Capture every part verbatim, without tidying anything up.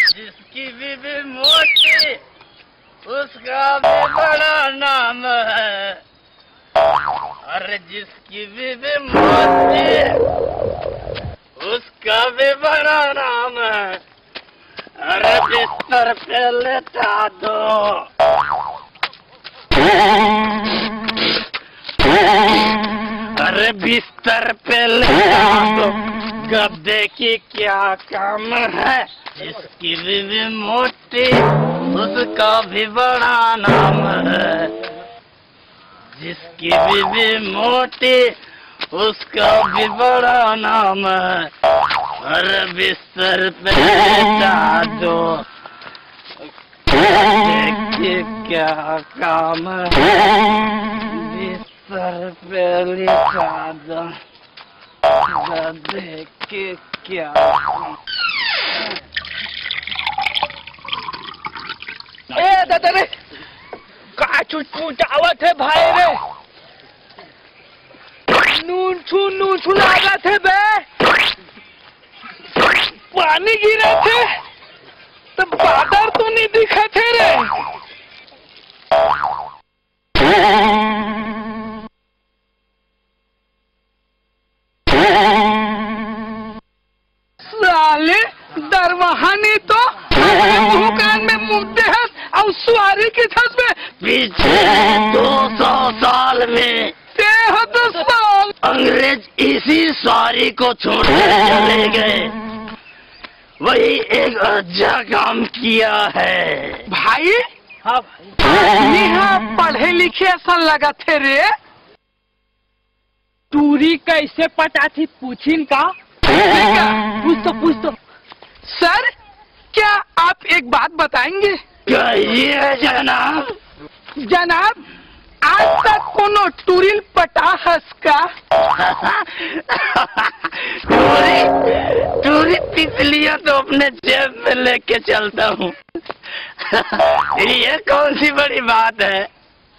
जिसकी बीवी मोटी, उसका भी बड़ा नाम है। अरे, जिसकी बीवी मोटी, उसका भी बड़ा नाम है। अरे, बिस्तर पे लेटा दो। अरे, बिस्तर पे लेटा दो। गद्दे की क्या काम है? जिसकी बीवी मोटी, उसका भी बड़ा नाम है। जिसकी बीवी मोटी, उसका भी बड़ा नाम है। अरे, बिस्तर पे लेटा दो। देखिए क्या काम है। बिस्तर पे लेटा दो। गद्दे के क्या? ए दादा रे, का चुचमुचावत हे भाई रे? नून छू, नून छू लागत हे बे। पानी गिरत हे, त बादर तो नइ दिखत हे रे। साले, दरवाहा नइ तो हमरे मुंह कान में मुंह दे हस, अउ सुवारी के छस में पिछले दो सौ साल में ते हो तो साल। अंग्रेज इसी सुवारी को छोड़कर चले गए, वही एक अच्छा काम किया है। भाई, हाँ भाई। आदमी हा पढ़े लिखे असन लगत हे रे। टूरी कैसे पटाथे पूछिन का? पूछ तो, पूछ तो। सर, क्या आप एक बात बताएंगे? कहिए जनाब। जनाब, आज तक कोनो टूरी ल पटा हस का? टूरी, टूरी तितलियां तो अपने जेब में लेके चलता हूँ। ये कौन सी बड़ी बात है?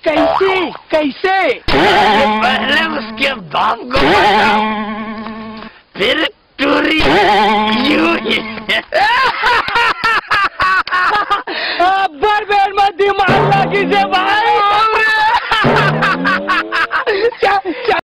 कैसे, कैसे? पहले उसके बाप को पटाओ, फिर टूरी